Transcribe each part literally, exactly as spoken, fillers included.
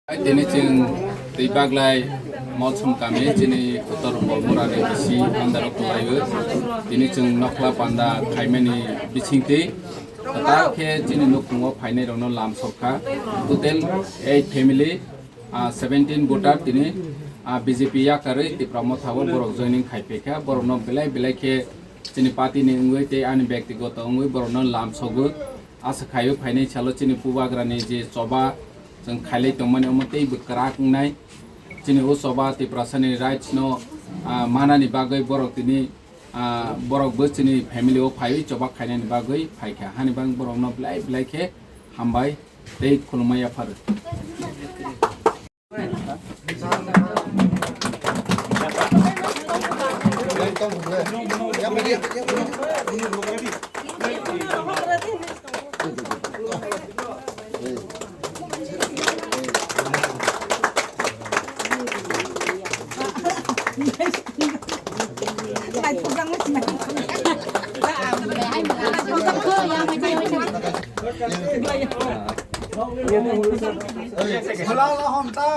Tini chwng twi baglai Molsom kami chini Uttor Bolmura ni bisi andaro kwlaiwi. Tini chwng nokla panda khaimani bisingtwi kwtal khe chini nukhungo phainai rokno lam sokha. Total eight family, ah, seventeen voter tini, ah, B J P yakarwi Tipra Motha o borok joining khai phaikha. Borokno belai belai khe chini party ni wngwi tei ani byaktigoto wngwi borokno lam sogwi. Asa khaio phainai salo chini Bubagrani je choba chwng khailai tongmani omo tei bwkrak wngnai. Chini o choba Tiprasani rights no, ah, manani bagwi borok tini, ah, borok bo chini family o phaiwi choba khainani bagwi phaikha. Hani bang borokno belai belai khe hambai tei khulumma yapharo. Halal ahomta.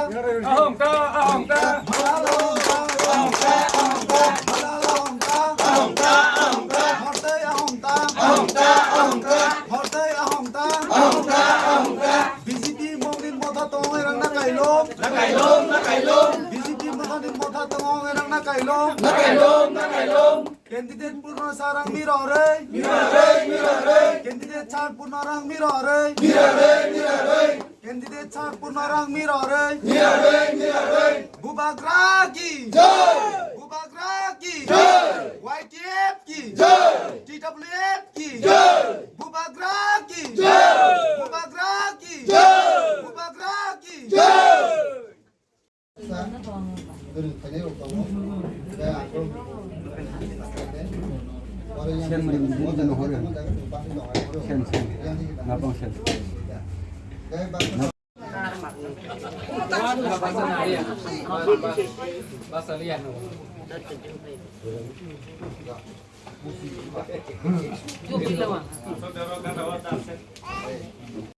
Ahomta, ahomta. Halal ahomta. Ahomta, ahomta. Halal ahomta. Ahomta, ahomta. Hortei ahomta. Ahomta, ahomta. Hortei ahomta. Ahomta, ahomta. B J P mongni motha tongwi rang na kailom. Na kailom, na kailom. B J P motha ni motha tongwi rang na kailom. Na kailom, na kailom. Candidate Purno Sarang mirorei. Mirorei, mirorei. Candidate Sar Purno Rang mirorei. Mirorei, mirorei. Candidate Sar Purno Rang mirorei. Mirorei, mirorei. Bubagra ki. Jai. Bubagra ki. Jai. Y T F ki. Jai. T W F ki. Jai. Bubagra ki. Jai. Bubagra ki. Jai. Bubagra ki. Jai.